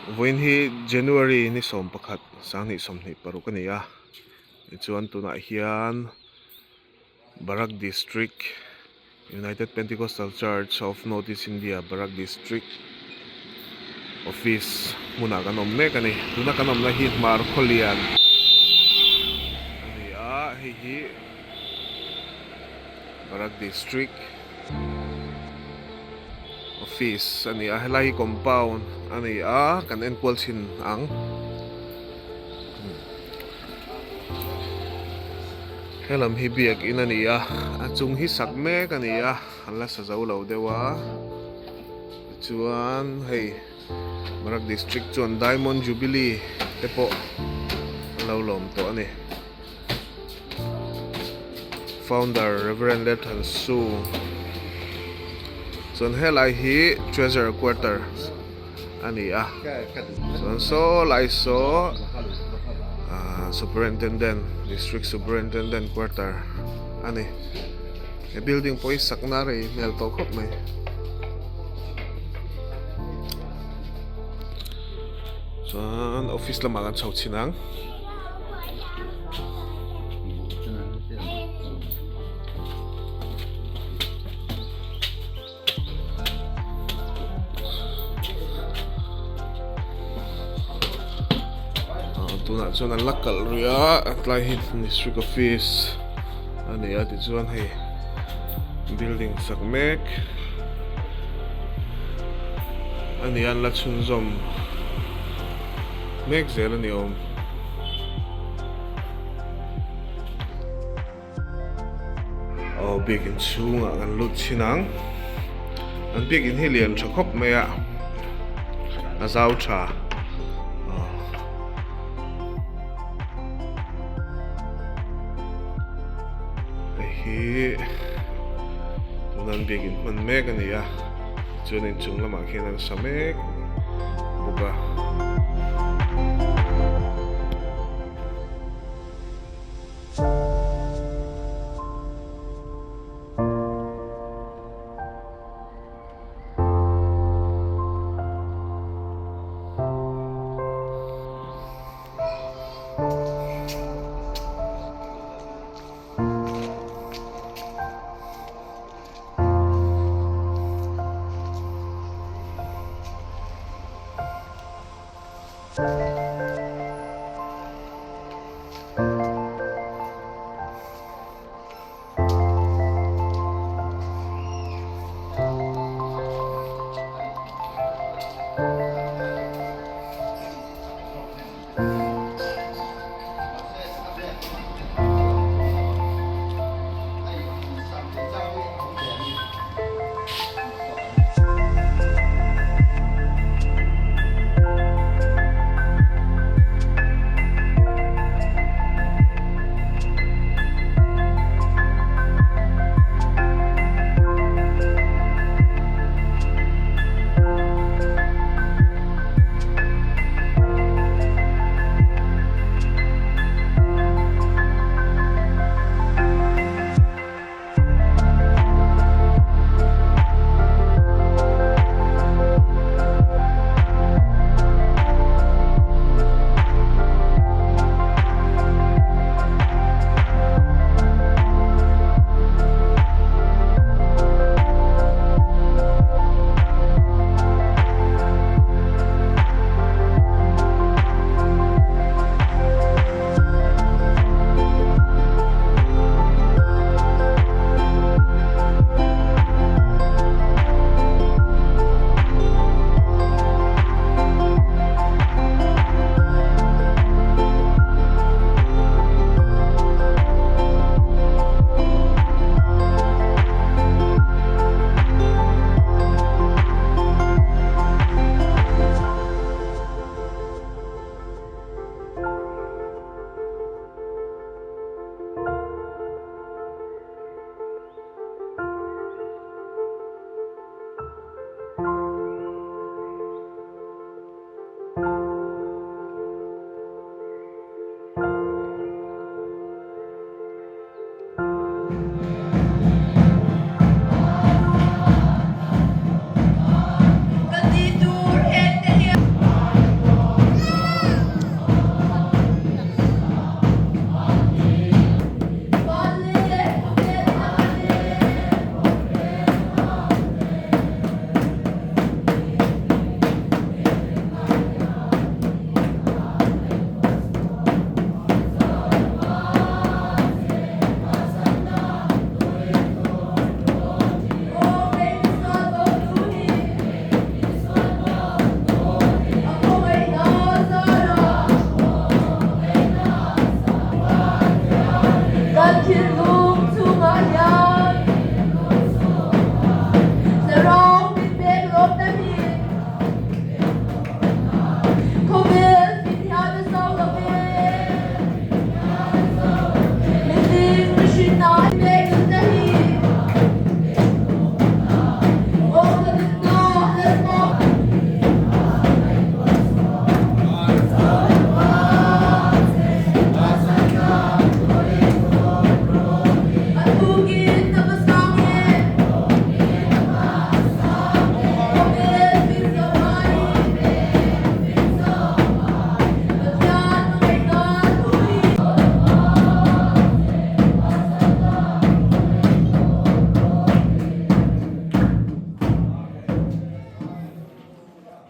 Vawiin hi January ni 11 2026 a ni a, tichuan tunah hian Barak District United Pentecostal Church of North East India Barak District Office hmunah kan awm mek a ni. Tuna kan awmna hi Hmar Khawlian a ni a, hei hi Barak District Office a ni a, helai hi compound a ni a, kan enkual chhin ang. Helam hi biakin a ni a, a chung hi sak mek a ni a, an la sa zo lo deuh a, tichuan hei Barak District chuan Diamond Jubilee te pawh an lo lawm tawh a ni. Founder Reverend Lerthan Su chuan helai hi Treasurer Quarter a ni a chuan saw lai saw ahh Superintendent District Superintendent Quarter a ni he building pawh hi sakna a rei hmel tawh khawp mai. Chuan office lamah kan chho chhin ang. Tunah chuan an la kalh rih a tlai hi district office a ni a tichuan hei building sak mek a ni a an la chhunzawm mek zel a ni awm. Aw biakin chhungah kan lut chhin ang an biakin hi lian tha khawp mai a a zau tha aw hei hi tuna an biakin hman mek a ni a chuan inchung lamah khian an sa mek bawk a.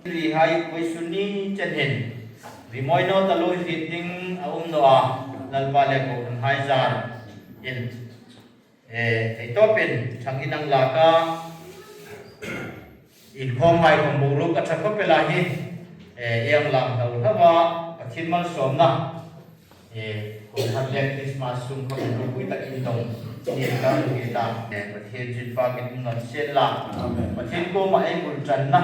Ri hai Puisuni chen hin rimawi no ta lui hrit ding a um no a Lalpa le Kohhran hai zar in e theitawpin thang inang lak a inkhawm hai khawm boruak a tha khawp ela hi e iang lang hlo hlo a Pathian malsawmna e Kohhran le Krismas sum kha min ropui takin dawng ni ka ni ta. Pathian chin fakin um nawn sian la. Pathian kawngah ei bul tanna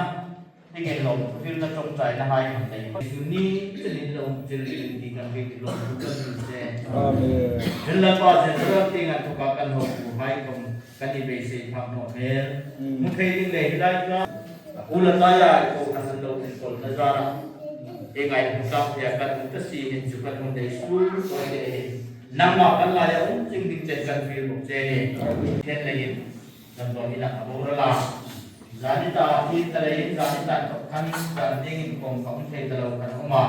dingin lawm thuhilna tawngtaina hai han nei phawt. Ni chenin la um chil ding ti kan rik lawm thu kan ni se. Cun Lalpa General tingan thawka kan ho pu hai kom kan i beisei phak hnawh hmel. Mu thei ding le hi lai tla. Ulataya i ko kan an lo enkawl na zarah e ngai hmu tlang thei a kan um ta si hin cu kan hun nei sul ko te hin nangmah kan lai a um cing ding chen kan feel bok che ni then lei in damdawi inn ah a boral a zan i ta thi ta lei in zan i tan thok khan zan ding in kong ka um thei ta lo kan um a.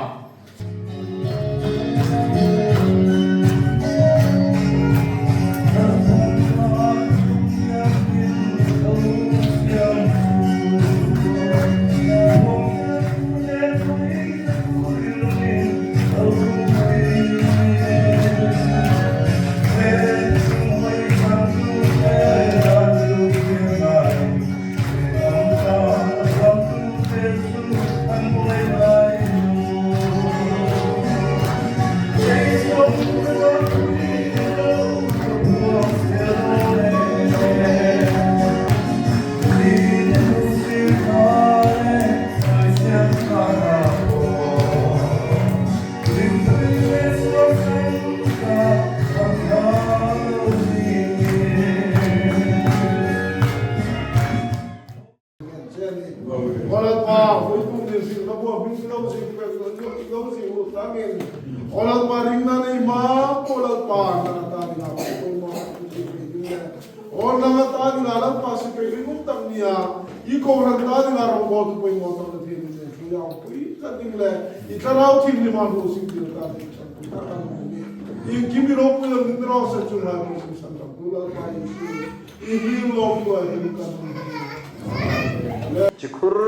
Chikhur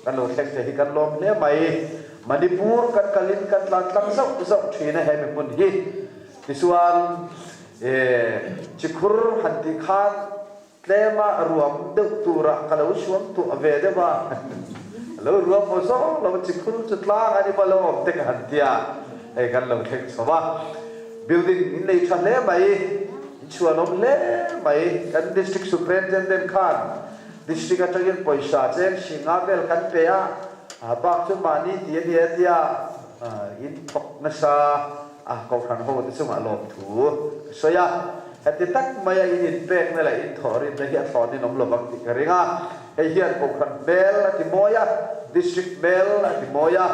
kan lo thleng thei hi kan lawm hle mai. Manipur kan kalin kan tlan tlang zauh zauh thin a he mi hmun hi. Tichuan chikhur han tih khan tlema ruam deuh turah ka lo suam tuah ve deuh a. Lo ruam aw zawng lo chikhur chu tlang an i va lo awm te ka han tia hei kan lo thleng chho a. Building in nei tha hle mai. Chhuanawm hle mai. Kan District Superintendent khan District atangin pawisa cheng singa vel kan pe a, bak chu mahni ti a nia tia in thawk nasa a Kohhran ho te chungah lawmthu ka sawi a. Heti tak maia in inpekna leh in thawhrimna hi a thlawnin awm lovang tih ka ring a. Hei hian Kohhran hmel a ti mawi a, District hmel a ti mawi a,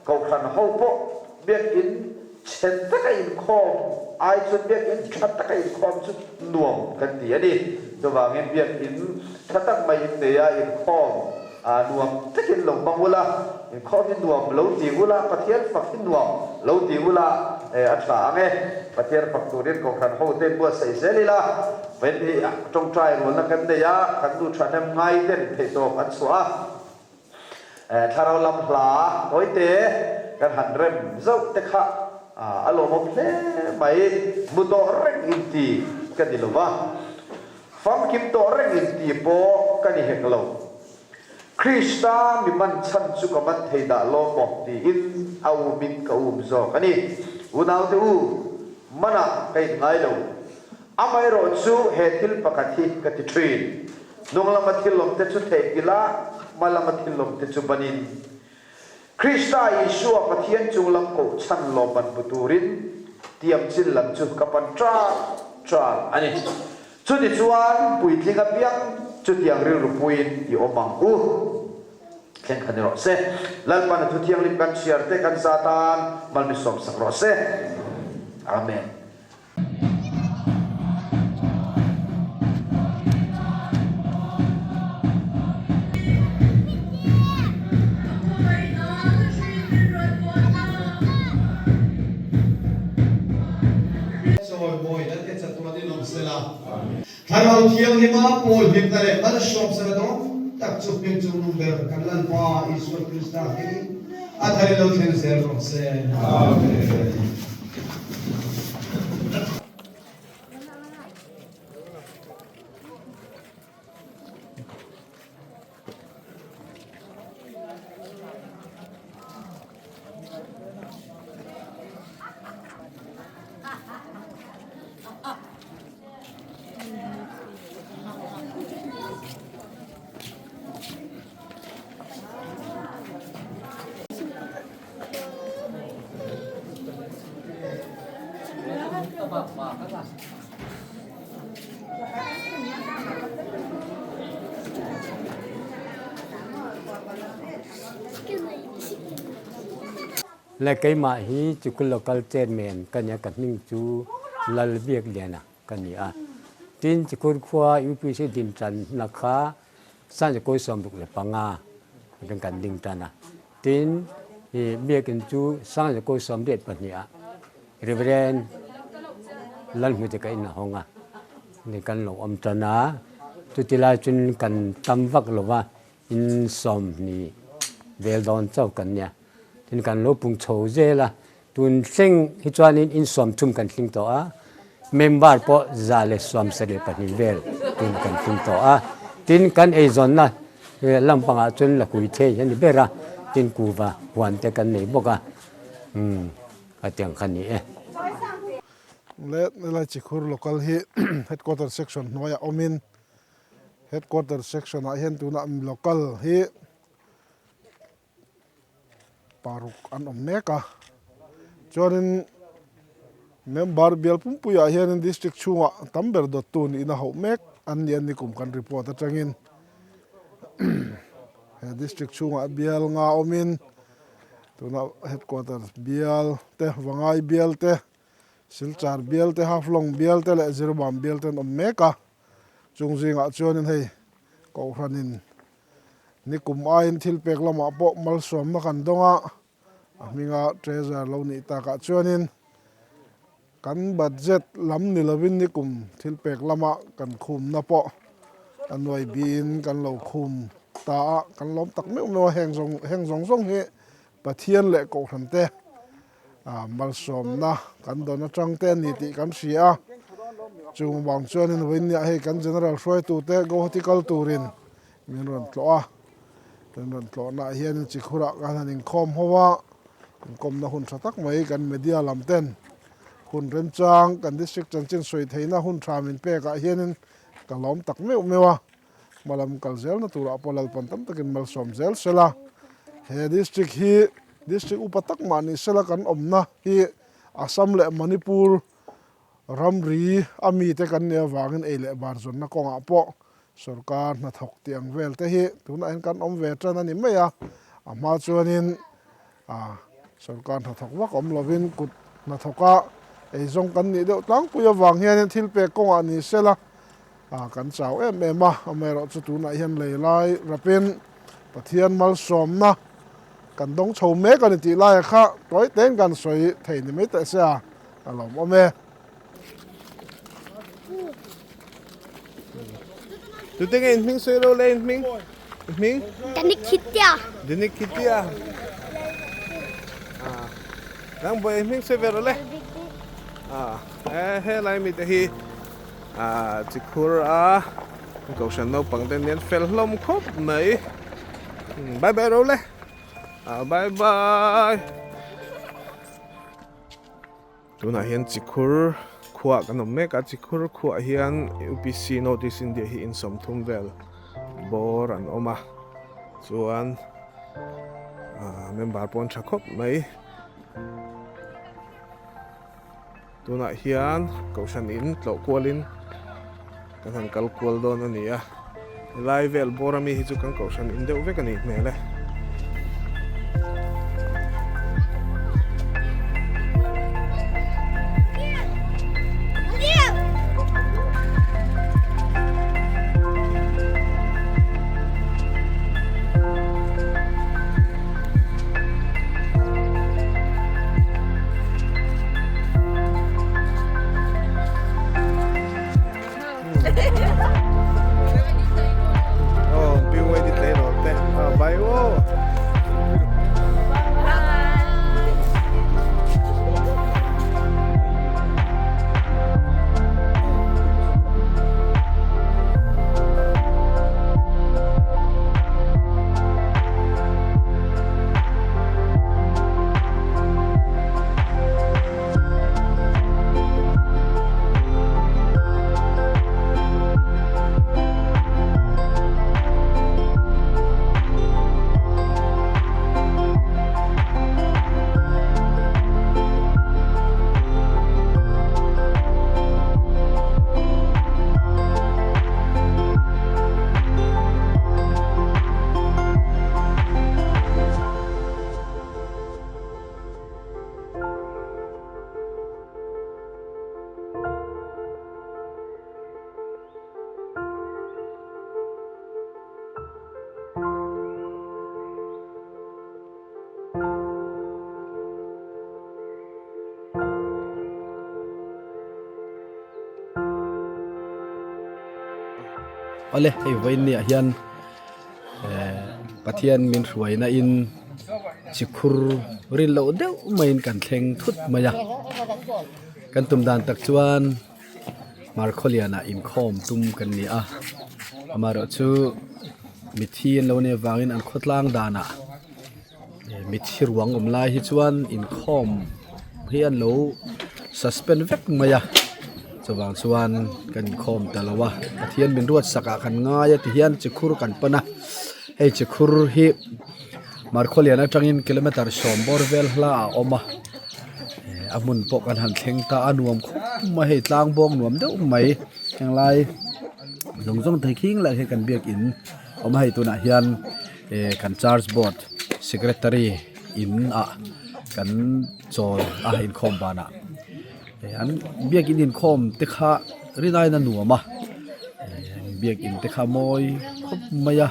Kohhran ho pawh biakinn Chhe taka inkhawm ai chuan biakinn tha taka inkhawm chu nuam kan ti a ni. Chuvangin biakinn tha tak mai in nei a, inkhawm nuam takin lo hmang ula, inkhawm hi nuam lo ti ula, Pathian fak hi nuam lo ti ula a tha ang e. Pathian fak turin Kohhran hote buatsaih zel ila, vawiin hi tawngtai rualna kan nei a, kan nu thahnem ngaiten theihtawp an chhuah a. Thlarau lam hla tawite kan han rem zauh te kha a lawmawm hle mai. Mu tawh reng inti ka ni lo va, famkim tawh reng inti pawh ka ni hek lo. Krista mi man chhan chu ka man thei dah lawm maw tiin a umin ka um zawk a ni. Unaute u, manah ka inngai lo. Amaherawh chu he thil pakhat hi ka ti thin. Hnung lama thil awmte chu theihnghilh a, hma lama thil awmte chu banin. Krista Isua Pathian chung lam koh chhan lawmman hmu turin tiam chin lam chu ka pan ṭal ṭal a ni. Chuti chuan puitling apiang chutiang rilru puiin i awm ang u. Thleng kha ni rawh se. Lalpan a thu thianghlim kan chhiar te kan za tan malmi sawmsak rawh se. Amen. Chawi mawina te chatuan in awm sela. Thlarau Thianghlima pawl hlimna leh malsawm sela dawng. tak chu hming chungnung ber kan Lalpa Isua Krista hmingin a thar in lo thleng zel rawh se. Amen. Le keimah hi Chukul Local Chairman ka nia ka hming chu Lalbiakliana ka ni a. Tin Chikur khua UPC din tan na kha Sanzakawi 65 atang kan ding tan a. Tin i biakin chu Sangzakawi 82 ah Reverend Lalhmute ka in a hawng a. Ni kan lo awm tan a. Chutilai chun kan tam vak lo va in 20 vel dawn chauh kan nia. Tin kan lo pung chho zel a. Tun thleng hi chuanin in 30 kan tling tawh a, member pawh 172 vel tun kan tling tawh a. Tin kan eizawnna lampangah chuan lakui thei hi a ni ber a, tin kuva huan te kan nei bawk a, umm hetiang kha ni e. Le helai Chikhur local hi headquarter section hnuaiah awmin headquarter section ah hian tunah local hi paruk an awm mek a chuanin member bial pumpuiah hianin district chhungah tam ber dawttu niin a hauh mek an ni a nikum kan report atangin he district chhungah bial nga awmin tuna headquarter bial te Vangai bial te Silchar bial te Haflong bial te leh Jiribam bial te an awm mek a chung zingah chuanin hei Kohhranin Nikum aiin thil pek lamah pawh malsawmna kan dawng a, a hminga treasurer lo nih takah chuanin kan budget lam ni lovin nikum thil pek lama kan khumna pawh a nuai biin kan lo khum ta a, kan lawm tak meuh meuh a, heng zawng heng zawng zawng hi Pathian leh Kohhran te malsawmna kan dawn atang te a ni tih kan hria a, chung vang chuanin vawinia hei kan general hruaitute Guwahati kal turin min rawn tlawh a, min rawn tlawhnaah hianin Chikhurah kan han inkhawm ho a, inkawmna hun tha tak mai kan media lam ten hun remchang kan district chanchin sawi theihna hun tha min pekah hianin ka lawm tak meuh meuh a. Hmalam kal zelna turah pawh Lalpan tam takin malsawm zel sela, he district hi district upa tak mah ni sela kan awmna hi Assam leh Manipur ramri a mite kan nih avangin ei leh bar zawnna kawngah pawh sorkar hnathawk tih ang vel te hi tunah hian kan awm ve tan a ni mai a, a hma chuanin sorkar hnathawk vak awm lovin kut hnathawka eizawng kan nih deuh tlangpui avang hianin thil pek kawngah ni sela. A kan chau em em a, amaherawhchu tunah hian lei lai rapin Pathian malsawmna kan dawng chho mek a ni tih laia kha tawi tein kan sawi thei ni mai teh se a, a lawmawm e. Tute nge in hming sawi lo le in hming? In hming? Danik Khitia. Danik Khitia. Ah. Nang boy in hming sawi ve rawh le. Ah, eh he lai mi te hi Ah chi khur a kohhran naupang te nen fel hlawm khawp mai bye bye ro le ah bye bye tunah hian chi khur khuah kan awm mek a chi khur khuah hian U_P_C North East India hi in 30 vel bawr an awm a chuan ah member pawh an tha khawp mai. Tunah hian Kohhran in tlawh kualin kan han kal kual dawn a ni a, helai vel bawr ami hi chu kan Kohhran in deuh vek a nih hmel e. Awle hei vawiin ni ah hian eh Pathian min hruaina in chikhur rin loh deuh maiin kan thleng thut mai a kan tum dan tak chuan Markhawliana inkhawm tum kan ni a amaherawhchu mithi an lo nih avangin an khawtlang danah. Mithi ruang awm lai hi chuan inkhawm hi an lo suspend vek mai a chuvang chuan kan inkhawm ta lo a Pathian min ruat sak ah kan ngai a ti hian chikhur kan pan a hei chikhur hi Markhawlian atangin kilometer sawm bawr vel hla a awm a a hmun pawh kan han thleng ta a nuam khawp mai hei tlang bawng nuam deuh mai henglai zawng zawng thei khing lai hi kan biakin awm a hei tunah hian. Eh kan church board secretary in ah kan chawl a inkhawm banah eh an biakin inkhawm te kha rinaiin a nuam a eh biakin te kha mawi khawp mai a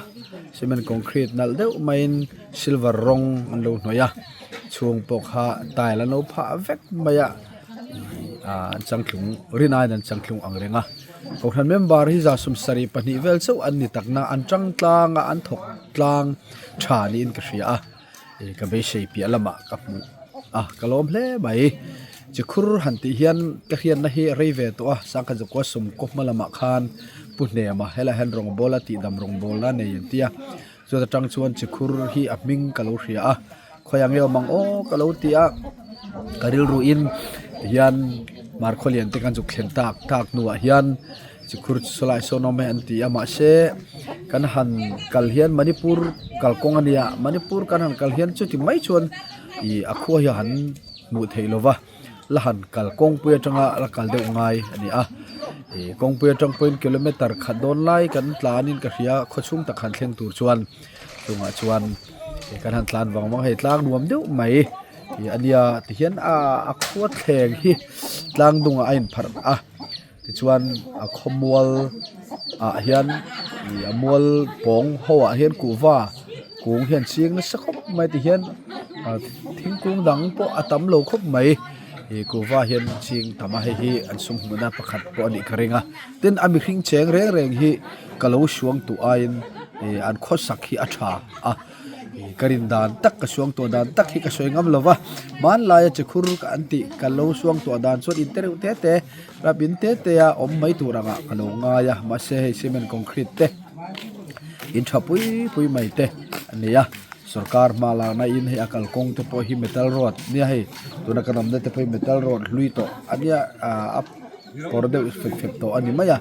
cement concrete nalh deuh maiin silver rawng an lo hnawih a chhung pawh kha tile an lo phah vek mai a ah an changtlung rinaiin an changtlung ang reng a. Kohhran member hi 72 vel chauh an ni takna an tang tlang a an thawk tlang tha niin ka hria a ih ka beisei piah lamah ka hmuh a ka lawm hle mai chikhur han tih hian ka hriatna hi rei ve tawh a sangkhat zakua sawmkaw hma lamah khan pu hnema helaiah hian rawngbawl a tihdam rawngbawlna nei an ti a chuta tang chuan chikhur hi a hming ka lo hria a khawiah nge awm ang aw ka lo ti a ka rilru in tihian markhawlian te kan zuk thlen tak tak hnuah hian chikhur chu sawlai sawn awm e an ti a mahse kan han kal hian manipur kalkawng a nia manipur kan han kal hian chuti mai chuan ih a khua hi a han hmuh theih lo va. La han kal kawngpui atanga la kal deuh ngai a ni a ih kawngpui atang pawhin kilometer khat dawn lai kan tlanin ka hria khaw chhung tak han thleng tur chuan chungah chuan kan han tlan vang vang a hei tlang nuam deuh mai ih a nia tihian a khua thleng hi tlang dungah a inpharh a tichuan a khawmual ah hian ih a mual pawng ho ah hian kuhva kung hian ching nasa khawp mai tihian ah thingkung dang pawh a tam lo khawp mai ih kuhva hian ching tam a hei hi an sum hmuhna pakhat pawh a nih ka ring a tin a mihring cheng reng reng hi ka lo suang duh aiin ih an khawsak hi a tha a. Ka rin dan tak ka suang tawh dan tak hi ka sawi ngam lo va hmanlaia chikhur ka an tih ka lo suang tawh dan chuan in te reuh te te rap in te te a awm mai tur angah ka lo ngai a mahse hei cement concrete te in tha pui pui mai te a ni a sorkar hma lakna in hei a kalkawng te pawh hi metal road nia hei tuna kan awmna te pawh hi metal road hlui tawh a nia ah a kawr deuh fep fep tawh a ni mai a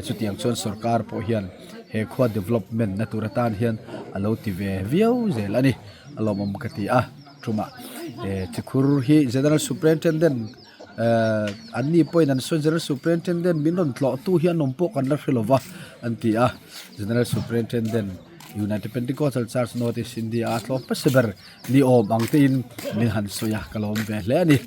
chutiang chuan sorkar pawh hian. He khua development na tur atan hian a lo ti ve viau zel a ni a lawmawm ka ti a tumah eh chikhur hi general superintendent eh an ni pawhin an sawi general superintendent min rawn tlawh tu hi an awm pawh kan la hre lova an ti a general superintendent united pentecostal church north east india a tlawm hmasa ber ni awm ang te in min han sawi a ka lawm ve hle a ni.